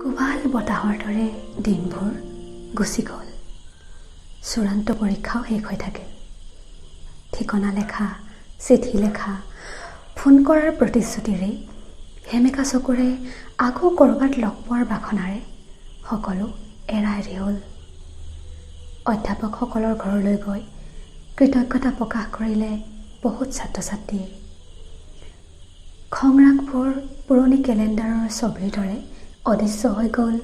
কোবাল বতাহৰ দৰে দিনবোৰ গুচি গ'ল। চূড়ান্ত পৰীক্ষাও শেষ হৈ থাকিল। ঠিকনা লেখা, চিঠি লেখা, ফোন কৰাৰ প্ৰতিশ্ৰুতিৰে, সেমেকা চকুৰে আকৌ ক'ৰবাত লগ পোৱাৰ বাসনাৰে সকলো এৰা এৰি হ'ল। অধ্যাপকসকলৰ ঘৰলৈ গৈ কৃতজ্ঞতা প্ৰকাশ কৰিলে বহুত ছাত্ৰ ছাত্ৰীয়ে। খং ৰাগবোৰ পুৰণি কেলেণ্ডাৰৰ ছবিৰ দৰে অদৃশ্য হৈ গ'ল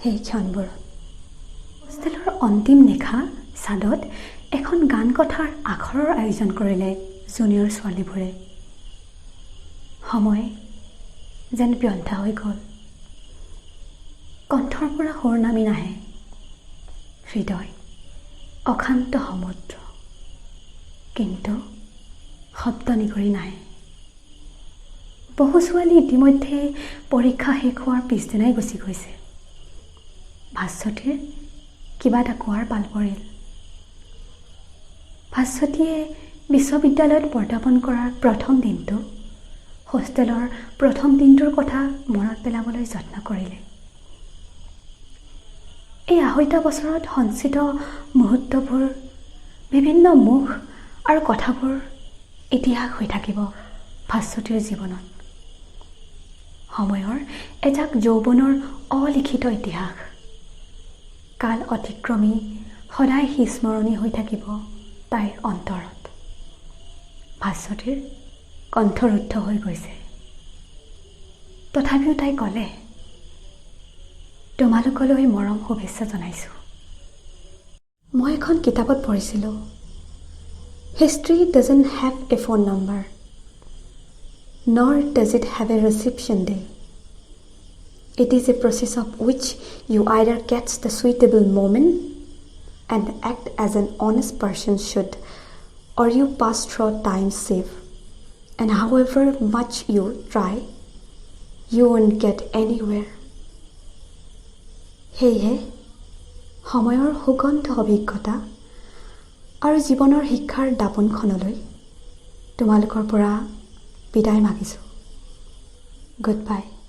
সেই ক্ষণবোৰত। হোষ্টেলৰ অন্তিম নিশা ছাদত এখন গান কথাৰ আখৰৰ আয়োজন কৰিলে জুনিয়ৰ ছোৱালীবোৰে। সময় যেন ব্যৰ্থ হৈ গ'ল। কণ্ঠৰ পৰা সুৰ নামি নাহে। হৃদয় অশান্ত সমুদ্ৰ, কিন্তু শব্দ নিগৰি নাহে। বহু ছোৱালী ইতিমধ্যে পৰীক্ষা শেষ হোৱাৰ পিছদিনাই গুচি গৈছে। ভাস্বতীৰ কিবা এটা কোৱাৰ পাল পৰিল। ভাস্বতীয়ে বিশ্ববিদ্যালয়ত পদাৰ্পণ কৰাৰ প্ৰথম দিনটো, হোষ্টেলৰ প্ৰথম দিনটোৰ কথা মনত পেলাবলৈ যত্ন কৰিলে। এই 2.5টা বছৰত সঞ্চিত মুহূৰ্তবোৰ, বিভিন্ন মুখ আৰু কথাবোৰ ইতিহাস হৈ থাকিব ভাস্বতীৰ জীৱনত। সময়ৰ এজাক যৌৱনৰ অলিখিত ইতিহাস কাল অতিক্ৰমি সদায় সি স্মৰণীয় হৈ থাকিব তাইৰ অন্তৰত। ভাস্বতীৰ কণ্ঠৰুদ্ধ হৈ গৈছে। তথাপিও তাই ক'লে, "তোমালোকলৈ মৰম শুভেচ্ছা জনাইছোঁ। মই এখন কিতাপত পঢ়িছিলোঁ, 'History doesn't have a phone number, nor does it have a reception day. It is a process of which you either catch the suitable moment and act as an honest person should, or you pass through time's sieve, and however much you try, you won't get anywhere.' সেয়েহে সময়ৰ সুগন্ধ অভিজ্ঞতা আৰু জীৱনৰ শিক্ষাৰ দাপোনখনলৈ তোমালোকৰ পৰা বিদায় মাগিছোঁ। Good bye.